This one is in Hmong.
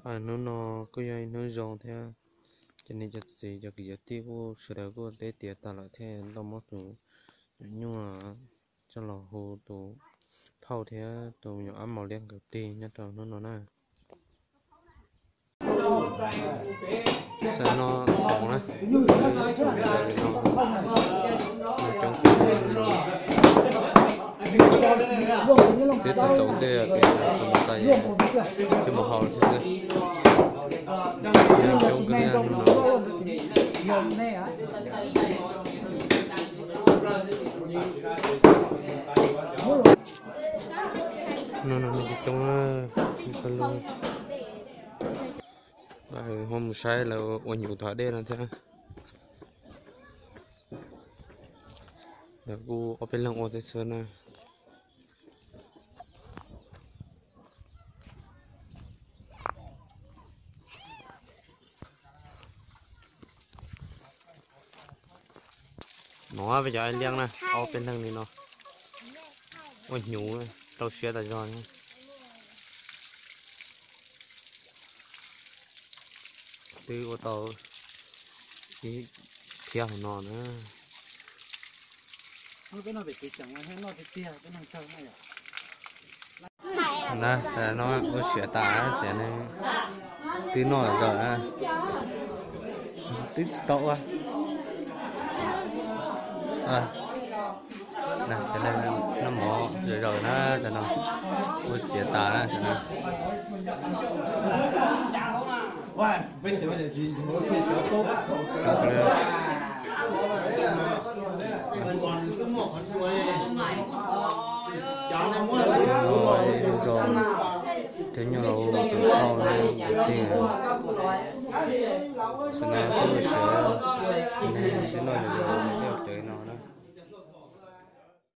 Hnub no kuj yog ib hnub zoo thiab, cov niam cov txiv cov kwv cov tij kuj sawv daws kuj teb tiav tas lawm thiab, tau muab tus nyuam nyuj coj los hu tus phauj thiab tus me nyuam ab mos liab nkawd tig nyob rau hnub no na. Xav no txhoov na, txhoov li no, coob kawg no. Twb txaus txaus ntej, txhoov tas twb mus haus thiab xwb. Coob kawg li no. No no no coob na, muaj mus saib lawv ua hnyuv thov dej no thiab. Lawv kuj ob peb leeg ua thiab xwb na. No peb cov aib liab na, ob peb leeg li no ua hnyuv rau siab tas zog. Twb ua tau ib phiab hauv no na. Na, no ua siav tas ces twb noj zaws na, twb tsis tau ua. Noj mov zaws zaws na, cov no ua siav tas na. Zos thiab nyuj laus tus phauj thiab tus tij, xwb no twb ua siav, twb noj zaws zaws.